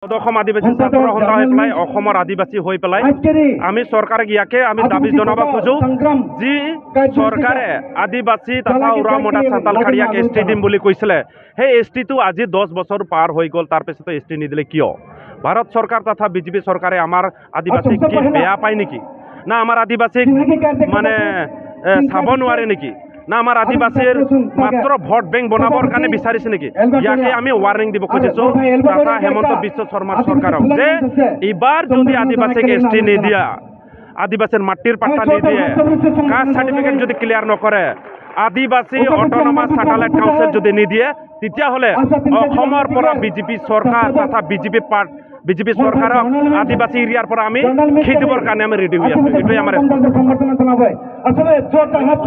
অসম আদিবাসী ছাত্ৰ সন্থা হৈ পেলাই, অসমৰ আদিবাসী হৈ পেলাই আমি চৰকাৰক ইয়াকে আমি দাবী জনাব খোজো, যি চৰকাৰে আদিবাসী তথা ওৰাং মুণ্ডা চান্তাল খাৰিয়াক এছ টি দিম বুলি কৈছিলে, সেই এছ টিটো আজি 10 বছৰ পাৰ হৈ গ'ল, তাৰপিছতো এছ টি নিদিলে কিয়? ভাৰত চৰকাৰ তথা বিজেপি চৰকাৰে আমাৰ আদিবাসীক কি বেয়া পায় নেকি? না আমাৰ আদিবাসীক মানে চাব নোৱাৰে নেকি? না আমাৰ আদিবাসীৰ মাত্ৰ ভোট বেংক বনাবৰ কাৰণে বিচাৰিছে নেকি? ইয়াকে আমি ৱাৰ্ণিং দিব খুজিছোঁ তথা হেমন্ত বিশ্ব শৰ্মাৰ চৰকাৰক যে এইবাৰ যদি আদিবাসীক এছ টি নিদিয়া, আদিবাসীৰ মাটিৰ পাট্টা নিদিয়ে, কাষ্ট চাৰ্টিফিকেট যদি ক্লিয়াৰ নকৰে, আদিবাসী অট'নমাছ চেটেলাইট কাউন্সিল যদি নিদিয়ে, তেতিয়াহ'লে অসমৰ পৰা বিজেপি চৰকাৰ তথা বিজেপি পাৰ্ট বিজেপি চৰকাৰক আদিবাসী এৰিয়াৰ পৰা আমি খেদিবৰ কাৰণে আমি ৰেডি হৈ আছোঁ। এইটোৱে আমাৰ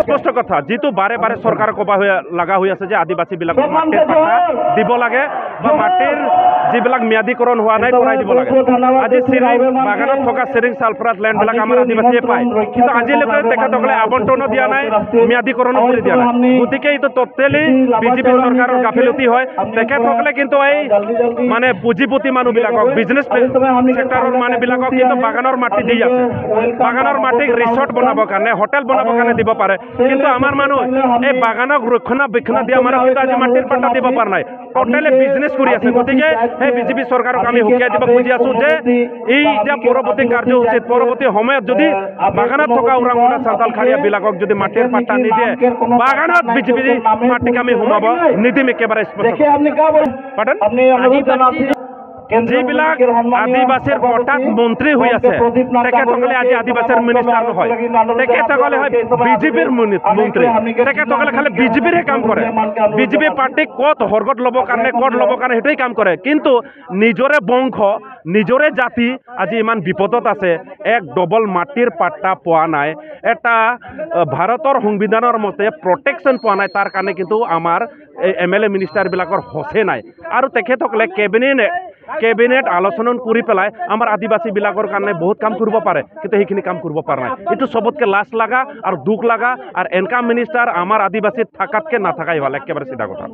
স্পষ্ট কথা। যিটো বাৰে বাৰে চৰকাৰে ক'ব হৈ লগা হৈ আছে যে আদিবাসীবিলাকক মাটিৰ পাট্টা দিব লাগে বা মাটিৰ যিবিলাক ম্যাদীকৰণ হোৱা নাই কৰাই দিব লাগে। আজি চিৰিং বাগানত থকা চিৰিং ছালফ্ৰাছ লেণ্ডবিলাক আমাৰ আদিবাসীয়ে পায়, কিন্তু আজিলৈকে তেখেতসকলে আবণ্টনো দিয়া নাই, ম্যাদীকৰণো কৰি দিয়া নাই। গতিকে এইটো ট'টেলি বিজেপি চৰকাৰৰ গাফিলতি হয়। তেখেতসকলে কিন্তু এই মানে পুঁজিপতি মানুহবিলাকক, বিজনেছ ছেক্টৰৰ মানুহবিলাকক কিন্তু বাগানৰ মাটি দি আছে। বাগানৰ মাটিক ৰিচৰ্ট বনাবৰ কাৰণে, হোটেল বনাবৰ কাৰণে দিব পাৰে, কিন্তু আমাৰ মানুহ এই বাগানক ৰক্ষণাবেক্ষণ দিয়া মানুহ কিন্তু আজি মাটিৰ পাট্টা দিব পৰা নাই, টোটেলি বিজনেছ কৰি আছে। গতিকে সেই বিজেপি চৰকাৰক আমি সকীয়াই দিব খুজি আছোঁ যে এই এতিয়া পৰৱৰ্তী কাৰ্যসূচীত পৰৱৰ্তী সময়ত যদি বাগানত থকা ওৰাং মুণ্ডা চান্তাল খাৰিয়াবিলাকক যদি মাটিৰ পাট্টা নিদিয়ে, বাগানত বিজেপি পাৰ্টিক আমি সোমাব নিদিম, একেবাৰে স্পষ্ট। যিবিলাক আদিবাসীৰ পটাত মন্ত্ৰী হৈ আছে, তেখেতসকলে আজি আদিবাসীৰ মিনিষ্টাৰ নহয়, তেখেতসকলে হয় বিজেপিৰ মন্ত্ৰী। তেখেতসকলে খালি বিজেপিৰহে কাম কৰে, বিজেপি পাৰ্টিক ক'ত হৰগত ল'বৰ কাৰণে, ক'ত ল'বৰ কাৰণে সেইটোৱেই কাম কৰে। কিন্তু নিজৰে বংশ, নিজৰে জাতি আজি ইমান বিপদত আছে, এক ডবল মাটিৰ পাট্টা পোৱা নাই, এটা ভাৰতৰ সংবিধানৰ মতে প্ৰটেকশ্যন পোৱা নাই, তাৰ কাৰণে কিন্তু আমাৰ এই এম এল এ মিনিষ্টাৰবিলাকৰ সঁচে নাই। আৰু তেখেতসকলে কেবিনেট আলোচনা কৰি পেলাই আমাৰ আদিবাসীবিলাকৰ কাৰণে বহুত কাম কৰিব পাৰে, কিন্তু সেইখিনি কাম কৰিব পৰা নাই। এইটো চবতকৈ লাজ লগা আৰু দুখ লগা, আৰু এনেকুৱা মিনিষ্টাৰ আমাৰ আদিবাসীত থকাতকৈ নাথাকাই ভাল, একেবাৰে চিধা কথা।